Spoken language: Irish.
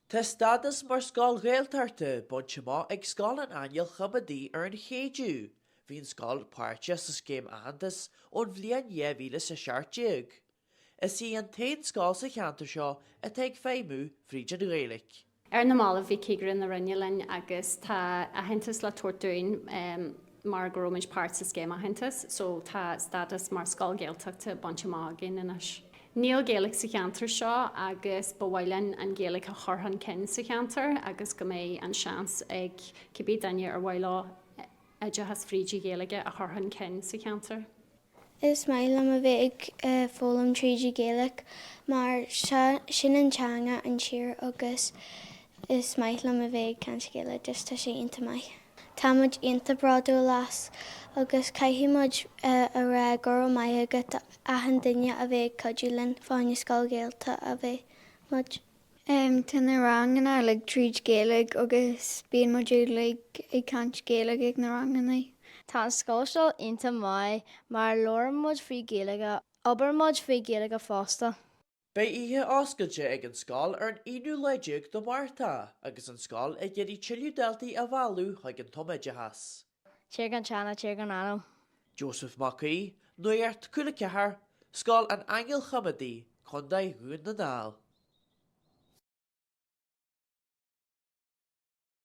Tá stádas mar scoil Ghaeltachta bainte amach ag Scoil an Aingil Choimeádaigh ar an Chéideadh. Bhí an scoil páirteach sa scéim aitheantais ón bhliain 2017. Is í an t-aon scoil sa cheantar seo atá ag feidhmiú fríd an Ghaeilge. Ar na mallaibh bhí cigire na Roinne linn agus tá aitheantas le tabhairt dúinn mar go raibh muid páirt sa scéim aitheantais so tá stádas mar scoil Ghaeltachta bainte amach againn anois. Níl Gaeilge sa cheantar seo agus ba mhaith linn an Ghaeilge a chur chun cinn sa cheantar agus go mbeidh an seans ag cibé duine ar mhaith leo oideachas fríd an Ghaeilge a chur chun cinn sa cheantar. Is maith liom a bheith ag foghlaim tríd an Ghaeilge mar sin an teanga an tír agus is maith liom a bheith ag caint Gaeilge just tá sé iontach maith. Tá muid iontach bródúil as agus caithfidh muid a rá go raibh maith agat achan duine a bheith ag cuidiú linn fá choinne scoil Ghaeltachta a bheith muid. Tá na ranganna uilig tríd Gaeilge agus bíonn muid uilig ag caint Gaeilge ag na ranganna. Tá an scoil seo iontach maith mar labhrann muid faoi Gaeilge, oibríonn muid faoi Gaeilge fosta. Beidh oíche oscailte ag an scoil ar an aonú lá déag de Mhárta agus an scoil ag iarraidh tuilleadh daltaí a mhealladh chuig an tumoideachas. Tír gan teanga, tír gan anam. Joseph Mac Aoidh, Nuacht Cúla 4, Scoil an Aingil Choimeádaigh, Contae Dhún na nGall.